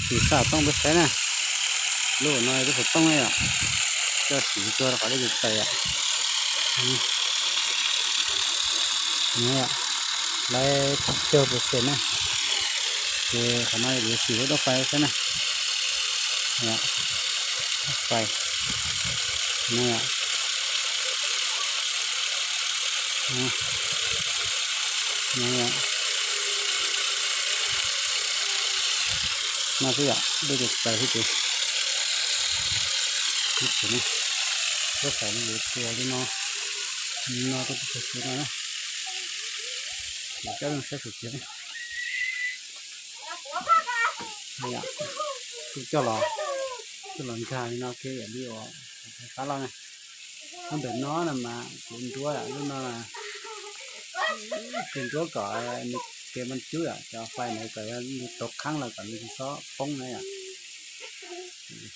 ສີຂາວຕ້ອງໄປໃສ່ນະ ໂຫຼໜ້ອຍເດີ ບໍ່ຕ້ອງໃຫ້ອະ ເຈົ້າສີຕົວເຂົາໄດ້ຢູ່ໃສ່ອະ ນີ້ ນີ້ອະ ໄລ່ເຈົ້າໄປໃສ່ນະ ເຈົ້າຂາວນ້ອຍເດີ ສີລົດອອກໄຟໃສ່ນະ ນີ້ອະ ໄຟ ນີ້ອະ ນີ້ ນີ້ອະ ມາຊິອະ ເດີຈະໄປທີ່ ທີ່ ທີ່ນີ້ ກໍໃສ່ໃນຕົວນີ້ເນາະ ນີ້ເນາະ ຕ້ອງໃສ່ຊຸດເນາະ ດຽວເຈົ້າຕ້ອງໃສ່ຊຸດນີ້ ນີ້ອະ ຄືເຈົ້າຫຼໍ ຄືຫຼອນການີ້ເນາະ ຄືອັນນີ້ອອກ ໄຟຟ້າລາວນະ ມັນເປັນນອນນະ ມາເປັນຕົວລະ ເປັນຕົວກໍເກມມັນຈື່ອະ ຈະໄຟໃນກໍຕົກຄັ້ງລະກໍມີຊໍປົງໃນອະ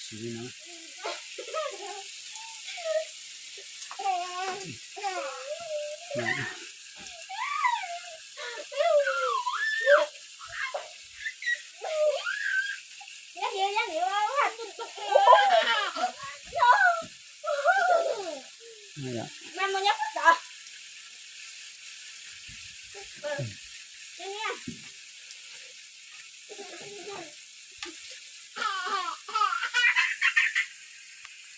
ຊີນະ ນີ້ລະ ມັນບໍ່ຍັກຕາ ນີ້